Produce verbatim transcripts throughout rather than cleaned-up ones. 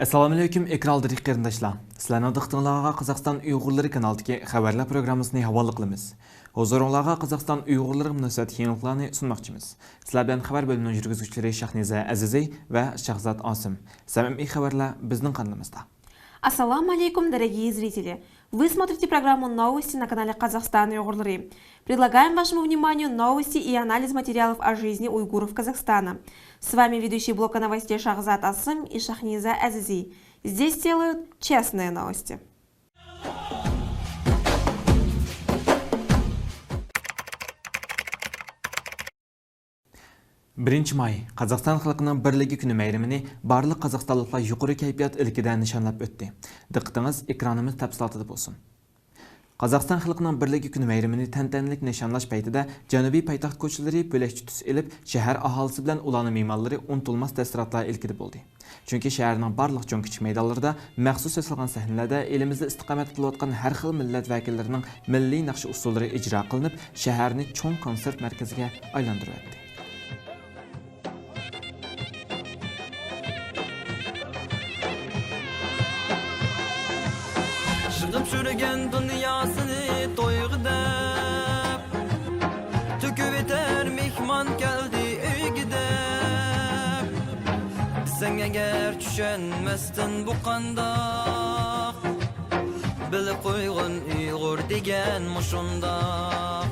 ئەسسالامۇئەلەيكۇم، ئېكران ئالدىدىكى قېرىنداشلار. سىلەرنىڭ دىققىتىڭلارغا قازاقىستان ئۇيغۇرلىرى كانالىدىكى خەۋەرلەر پروگراممىسىنى ھاۋالە قىلىمىز. ھۇزۇرۇڭلارغا قازاقىستان ئۇيغۇرلىرىغا مۇناسىۋەتلىك يېڭىلىقلارنى سۇنماقچىمىز. سىلەر بىلەن خەۋەر بۆلۈمىنىڭ يۈرگۈزگۈچىلىرى شاھنىزە ئەزىزى ۋە شاھزات ئاسىم. سەمىمىي خەۋەرلەر بىزنىڭ قانىلىمىزدا. Ассаламу алейкум, дорогие зрители! Вы смотрите программу «Новости» на канале «Казахстан Уйгурлары». Предлагаем вашему вниманию новости и анализ материалов о жизни уйгуров Казахстана. С вами ведущий блока новостей Шахзат Асым и Шахниза Азизи. Здесь делают честные новости. بىرىنچى ماي، قازاقىستان خەلقىنىڭ بىرلىكى كۈنى مەيرىمىنى بارلىق قازاقىستانلىقلار يۇقىرى كەيپىيات ئىلكىدە نىشانلاپ ئۆتتى. دىققىتىڭىز ئېكرانىمىز تەپسىلاتىدا بولسۇن. قازاقىستان خەلقىنىڭ بىرلىكى كۈنى مەيرىمىنى تەنتەنىلىك نىشانلاش پەيتىدە جەنۇبىي پايتەخت كوچىلىرى پۈلەشچە تۈس ئېلىپ، شەھەر ئاھالىسى بىلەن ئۇلارنىڭ مېھمانلىرى ئۇنتۇلماس تەسىراتلار ئىلكىدە بولدى. چۈنكى شەھەرنىڭ بارلىق چوڭ-كىچىك مەيدانلىرىدا مەخسۇس ياسالغان سەھنىلەردە ئېلىمىزدە ئىستىقامەت قىلىۋاتقان ھەر خىل مىللەت ۋەكىللىرىنىڭ مىللىي ناخشا ئۇسسۇللىرى ئىجرا قىلىنىپ، شەھەرنى چوڭ كونسېرت مەركىزىگە ئايلاندۇرۇۋەتتى. يىغىپ يۈرگەن دۇنياسىنى تويغا دەپ، تۆكۈۋېتەر مېھمان كەلدى ئۆيگە دەپ. دېسەڭ ئەگەر چۈشەنمەستىن بۇ قانداق، بىلىپ قويغىن ئۇيغۇر دېگەن مۇشۇنداق.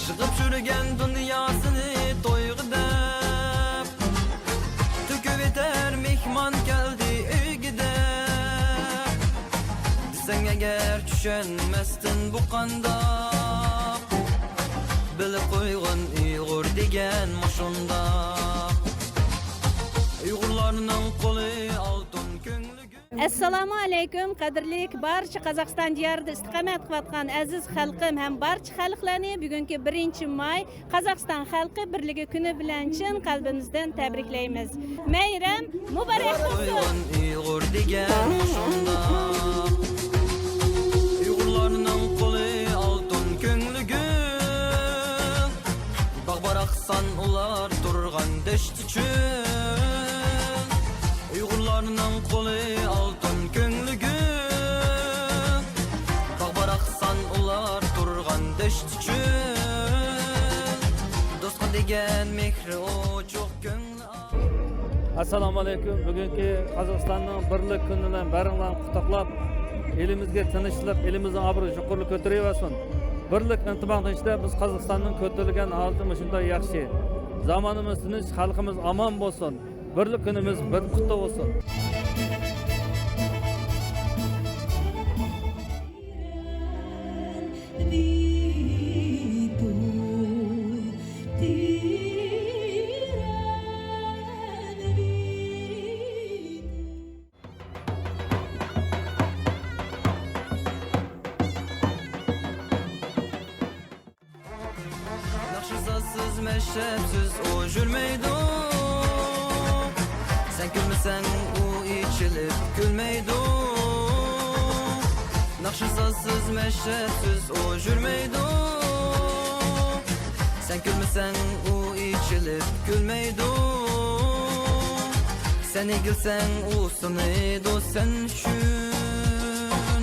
يىغىپ يۈرگەن دۇنياسىنى تويغا دەپ، تۆكۈۋېتەر مېھمان كەلدى ئۆيگە دەپ. دېسەڭ ئەگەر چۈشەنمەستىن بۇ قانداق، بىلىپ قويغىن ئۇيغۇر دېگەن مۇشۇنداق. ئۇيغۇرلارنىڭ قولى ئالتۇن، كۆڭلى ئەسسالامۇ ئەلەيكۇم، قەدىرلىك بارچە قازاقىستان دىيارىدا ئىستىقامەت قىلىۋاتقان ئەزىز خەلقىم ھەم بارچە خەلقلەرنى بۈگۈنكى بىرىنچى ماي قازاقىستان خەلقى بىرلىكى كۈنى بىلەن چىن قەلبىمىزدىن تەبرىكلەيمىز. مەيرەم مۇبارەك بولسۇن! ئۇيغۇر دېگەن شۇنداق. ئۇيغۇرلارنىڭ قولى ئالتۇن، كۆڭلى گۈل. باغ باراقسان ئۇلار تۇرغان دەشت چۆل. ئۇيغۇرلارنىڭ قولى ئالتۇن، كۆڭلى گۈل. باغ باراقسان ئۇلار تۇرغان دەشت چۆل. دوستقا دېگەن مېھرى ئوچۇق، كۆڭلى ئاق. ئەسسالامۇ ئەلەيكۇم. بۈگۈنكى قازاقىستاننىڭ بىرلىك كۈنى بىلەن بەرىڭلارنى قۇتلۇقلاپ، ئېلىمىزگە تىنچلىق، ئېلىمىزنىڭ ئابرۇيى يۇقىرى كۆتۈرۈلۈۋەرسۇن. بىرلىك ئىنتىماقنىڭ ئىچىدە بىز قازاقىستاننىڭ كۆتۈرۈلگەن ھالىتى مۇشۇنداق ياخشى. زامانىمىز تىنچ، خەلقىمىز ئامان بولسۇن. بىرلىك كۈنىمىز بىر قۇتلۇق بولسۇن. ناخشا سازسىز، مەشرەپسىز ئۇ يۈرمەيدۇ. سەن كۈلمىسەڭ ئۇ ئېچىلىپ كۈلمەيدۇ. ناخشا سازسىز، مەشرەپسىز ئۇ يۈرمەيدۇ. سەن كۈلمىسەڭ ئۇ ئېچىلىپ كۈلمەيدۇ. سەن ئېگىلسەڭ ئۇ سۇنىدۇ سەن ئۈچۈن.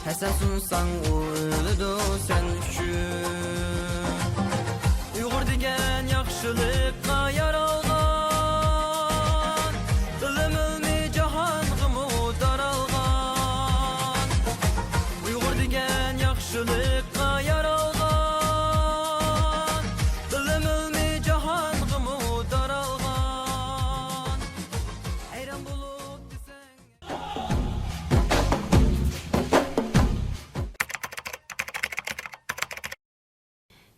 ھە، سەن سۇنساڭ ئۇ ئۆلىدۇ سەن ئۈچۈن. ئۇيغۇر دېگەن ياخشىلىققا يارالغان، بىلىم ئىلمى جاھانغىمۇ تارالغان. ئۇيغۇر دېگەن ياخشىلىققا يارالغان، بىلىم ئىلمى جاھانغىمۇ تارالغان. ھەيران بولۇپ دېسەڭ.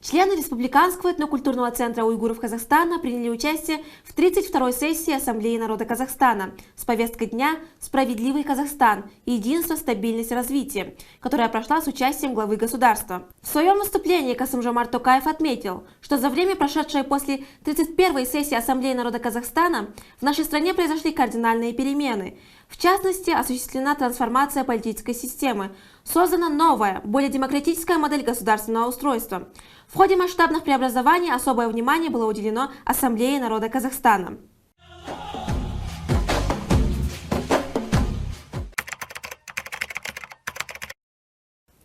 Члены Республиканского этнокультурного центра уйгуров Казахстана приняли участие в тридцать второй сессии Ассамблеи народа Казахстана с повесткой дня «Справедливый Казахстан. Единство, стабильность, развитие», которая прошла с участием главы государства. В своем выступлении Касым-Жомарт Токаев отметил, что за время, прошедшее после тридцать первой сессии Ассамблеи народа Казахстана, в нашей стране произошли кардинальные перемены. В частности, осуществлена трансформация политической системы, создана новая, более демократическая модель государственного устройства. В ходе масштабных преобразований особое внимание было уделено Ассамблее народа Казахстана.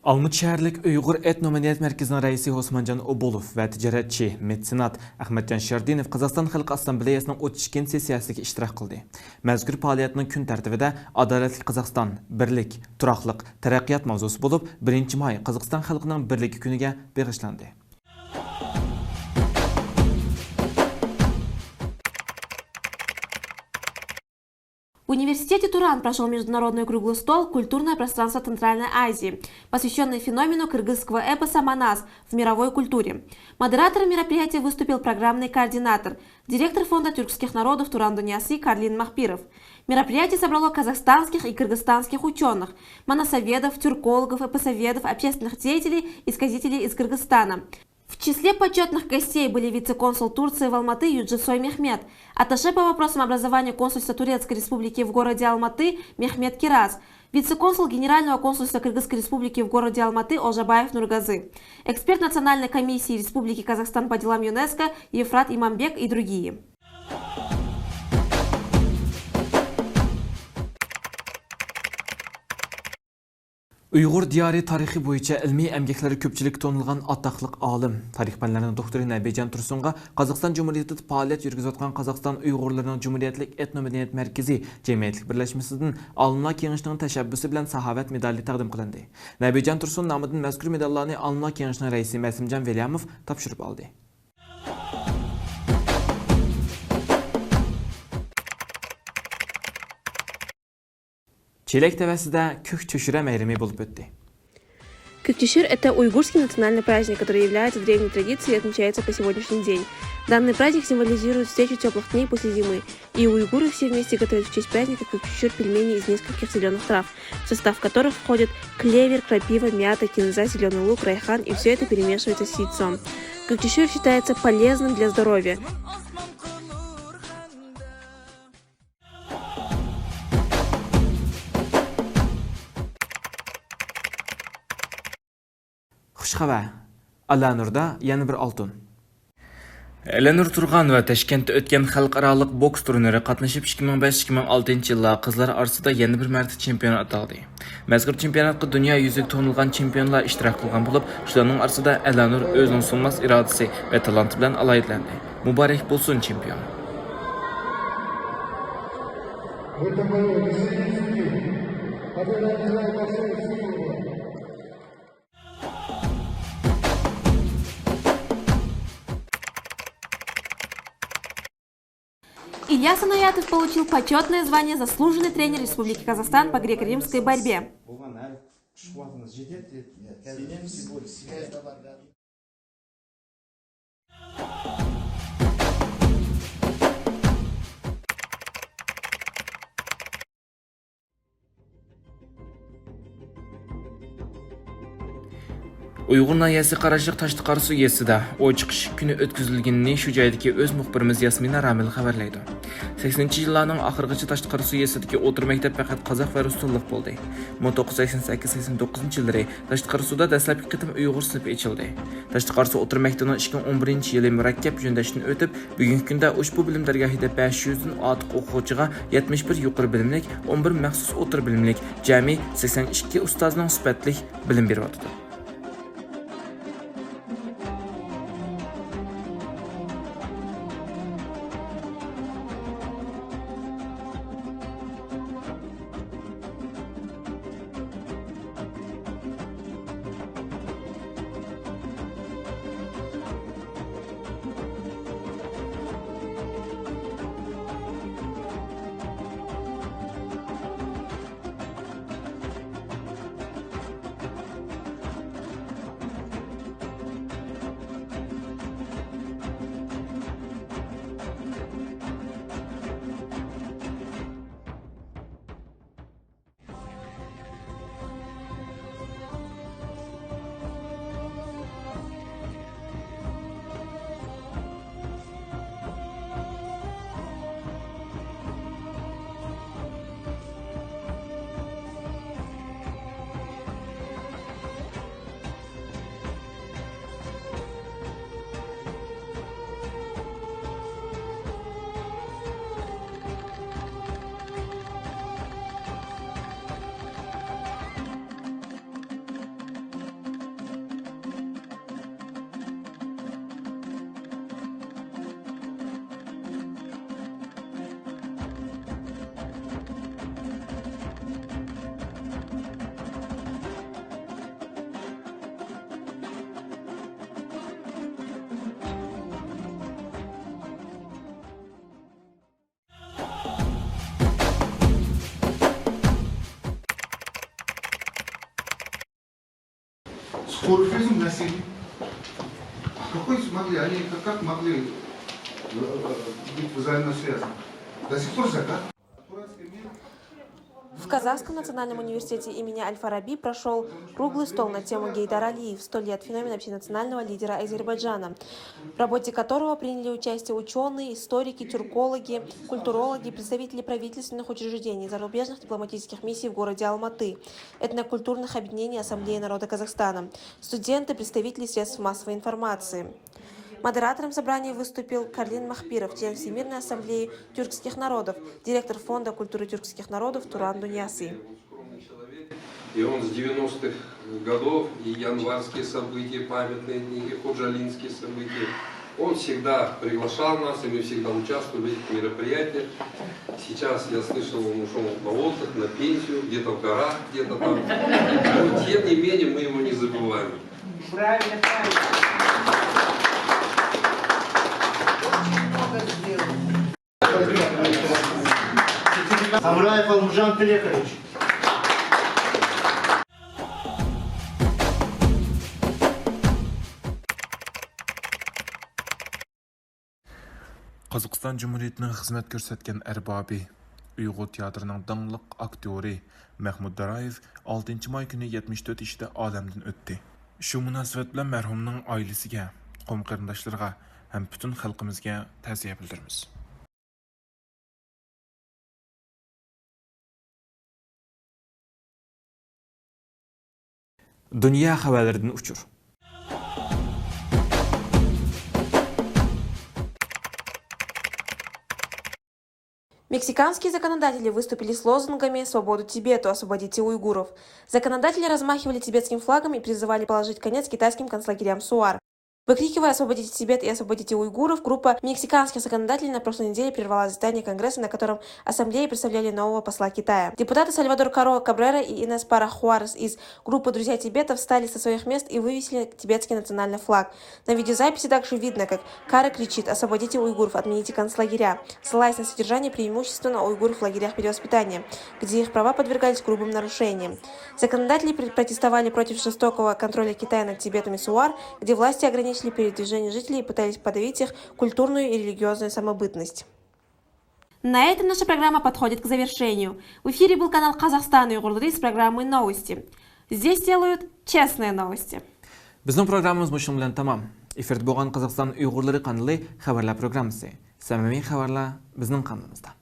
ئالمۇتا شەھەرلىك ئۇيغۇر ئېتنو مەدەنىيەت مەركىزىنىڭ رەئىسى ئوسمانجان ئوبۇلوف ۋە تىجارەتچى، مېتسېنات ئەخمەتجان شەردىنوف قازاقىستان خەلق ئاسسامبلېيەسىنىڭ ئوتتۇز ئىككىنچى سېسسىيەسىدىكى ئىشتىراك قىلدى. مەزكۇر پائالىيەتنىڭ كۈن تەرتىپىدە ئادالەتلىك قازاقىستان، بىرلىك، تۇراقلىق، تەرەققىيات ماۋزۇسى بولۇپ، بىرىنچى ماي قازاقىستان خەلقىنىڭ بىرلىكى كۈنىگە بېغىشلاندى. В университете Туран прошёл международный круглый стол «Культурное пространство Центральной Азии», посвящённый феномену кыргызского эпоса «Манас» в мировой культуре. Модератором мероприятия выступил программный координатор, директор фонда тюркских народов «Туран дуньясы» Карлин Махпиров. Мероприятие собрало казахстанских и кыргызстанских учёных, манасоведов, тюркологов, эпосоведов, общественных деятелей и сказителей из Кыргызстана. В числе почётных гостей были вице-консул Турции в Алматы Юджисой Мехмет, атташе по вопросам образования консульства Турецкой Республики в городе Алматы Мехмет Кирас, вице-консул Генерального консульства Кыргызской Республики в городе Алматы Ожабаев Нургазы, эксперт Национальной комиссии Республики Казахстан по делам ЮНЕСКО Ефрат Имамбек и другие. ئۇيغۇر دىيارى تارىخى بويىچە ئىلمىي ئەمگەكلىرى كۆپچىلىككە تونۇلغان ئاتاقلىق ئالىم، تارىخ پەنلىرىنىڭ دوكتورى نەبىجان تۇرسۇنغا قازاقىستان جۇمھۇرىيىتىدە پائالىيەت يۈرگۈزۈۋاتقان قازاقىستان ئۇيغۇرلىرىنىڭ جۇمھۇرىيەتلىك ئېتنو مەدەنىيەت مەركىزى جەمئىيەتلىك بىرلەشمىسىدىن ئالىملار كېڭىشىنىڭ تەشەببۇسى بىلەن ساخاۋەت مېدالى تەقدىم قىلىندى. نەبىجان تۇرسۇن نامىدىن مەزكۇر مېداللارنى ئالىملار كېڭىشىنىڭ رەئىسى مەسىمجان ۋەلىيەموف تاپشۇرۇپ ئالدى. چېلەك تەۋەسىدە كۆك چۆشۈرە مەيرىمى بولۇپ ئۆتتى. Кык-чөшүр — это уйгурский национальный праздник, который является древней традицией и отмечается по сегодняшний день. Данный праздник символизирует встречу тёплых дней после зимы, и уйгуры все вместе готовят в честь праздника кык-чөшүр пельмени из нескольких зелёных трав, в состав которых входят клевер, крапива, мята, кинза, зелёный лук, райхан, и всё это перемешивается с яйцом. Кык-чөшүр считается полезным для здоровья. خۇش خەۋەر! ئەلەنۇردا يەنە بىر ئالتۇن. ئەلەنۇر تۇرغانوۋا تاشكەنتتە ئۆتكەن خەلقئارالىق بوكس تۇرنىرى قاتنىشىپ، ئىككى مىڭ بەش، ئىككى مىڭ ئالتىنچى يىللار قىزلار ئارىسىدا يەنە بىر مەرتە چېمپىيون ئاتالدى. مەزكۇر چېمپىيوناتقا دۇنيا يۈزىگە تونۇلغان چېمپىيونلار ئىشتىراك قىلغان بولۇپ، شۇلارنىڭ ئارىسىدا ئەلەنۇر ئۆزىنىڭ سۇنماس ئىرادىسى ۋە تالانتى بىلەن ئالاھىدىلەندى. مۇبارەك بولسۇن، چېمپىيون! Илья Санаятов получил почётное звание «Заслуженный тренер Республики Казахстан по греко-римской борьбе». ئۇيغۇر ناھىيەسىگە قاراشلىق تاشتى قاراسۇ يېزىسىدا ئوي چىقىش كۈنى ئۆتكۈزۈلگىنىنى شۇ جايدىكى ئۆز مۇخبىرىمىز ياسمىنە رامىل خەۋەرلەيدۇ. سەكسىنىنچى يىللارنىڭ ئاخىرىغىچە تاشتى قاراسۇ يېزىسىدىكى ئوتتۇرا مەكتەپ پەقەت قازاق ۋە رۇس تىللىق بولدى. مىڭ توققۇز يۈز سەكسەن سەككىز، سەكسەن توققۇزىنچى يىللىرى تاشتى قاراسۇدا دەسلەپكى قېتىم ئۇيغۇر سىنىپى ئېچىلدى. تاشتى قاراسۇ ئوتتۇرا مەكتىپىنىڭ ئىككى مىڭ ئون بىرىنچى يىلى مۇرەككەپ يۆنىلىشتىن ئۆتۈپ، بۈگۈنكى كۈندە ئۇشبۇ بىلىم دەرگاھىدا بەش يۈزدىن ئارتۇق ئوقۇغۇچىغا يەتمىش بىر يۇقىرى بىلىملىك، ئون بىر مەخسۇس ئوتتۇرا بىلىملىك، جەمئىي سەكسەن ئىككى ئۇستازنىڭ سۈپەتلىك بىلىم بېرىۋاتىدۇ. Скоро физм на силе. Какой смогли? Они как, как могли э, э, быть взаимосвязаны? До сих пор закат. В Казахском национальном университете имени Аль-Фараби прошёл круглый стол на тему «Гейдар Алиев. Сто лет феномена общенационального лидера Азербайджана», в работе которого приняли участие учёные, историки, тюркологи, культурологи, представители правительственных учреждений, зарубежных дипломатических миссий в городе Алматы, этнокультурных объединений Ассамблеи народа Казахстана, студенты, представители средств массовой информации. Модератором собрания выступил Карлин Махпиров, член Всемирной ассамблеи тюркских народов, директор Фонда культуры тюркских народов Туран Дуньясы. И он с девяностых годов, и январские события, памятные дни, и ходжалинские события, он всегда приглашал нас, и мы всегда участвовали в этих мероприятиях. Сейчас, я слышал, он ушёл на отдых, на пенсию, где-то в горах, где-то там. Но тем не менее мы его не забываем. Правильно, правильно. Очень много сделал. Хамраев Алмужан Пелехович. قازاقىستان جۇمھۇرىيىتىنىڭ خىزمەت كۆرسەتكەن ئەربابى، ئۇيغۇر تىياتىرىنىڭ داڭلىق ئاكتيورى مەخمۇت دارايېۋ ئالتىنچى ماي كۈنى يەتمىش تۆت يېشىدا ئالەمدىن ئۆتتى. شۇ مۇناسىۋەت بىلەن مەرھۇمنىڭ ئائىلىسىگە، قوم قېرىنداشلىرىغا ھەم پۈتۈن خەلقىمىزگە تەزىيە بىلدۈرىمىز. دۇنيا خەۋەرلىرىدىن ئۇچۇر. Мексиканские законодатели выступили с лозунгами «Свободу Тибету», «Освободите уйгуров». Законодатели размахивали тибетским флагом и призывали положить конец китайским концлагерям СУАР. Выкрикивая «Освободите Тибет» и «Освободите уйгуров», группа мексиканских законодателей на прошлой неделе прервала заседание Конгресса, на котором ассамблеи представляли нового посла Китая. Депутаты Сальвадор Каро Кабрера и Инес Пара Хуарес из группы «Друзья Тибета» встали со своих мест и вывесили тибетский национальный флаг. На видеозаписи также видно, как Кара кричит: «Освободите уйгуров, отмените концлагеря», ссылаясь на содержание преимущественно уйгуров в лагерях перевоспитания, где их права подвергались грубым нарушениям. Законодатели пр- протестовали против жестокого контроля Китая над Тибетом и СУАР, где власти ограничили передвижение жителей и пытались подавить их культурную и религиозную самобытность. На этом наша программа подходит к завершению. В эфире был канал «Казахстан уйгурлары» с программой «Новости». Здесь делают честные новости. بىزنىڭ پروگراممىمىز مۇشۇنىڭ بىلەن تامام. ئېفىردا بولغان قازاقىستان ئۇيغۇرلىرى قانىلى خەۋەرلەر پروگراممىسى. سەمىمىي خەۋەرلەر بىزنىڭ قانىلىمىزدا.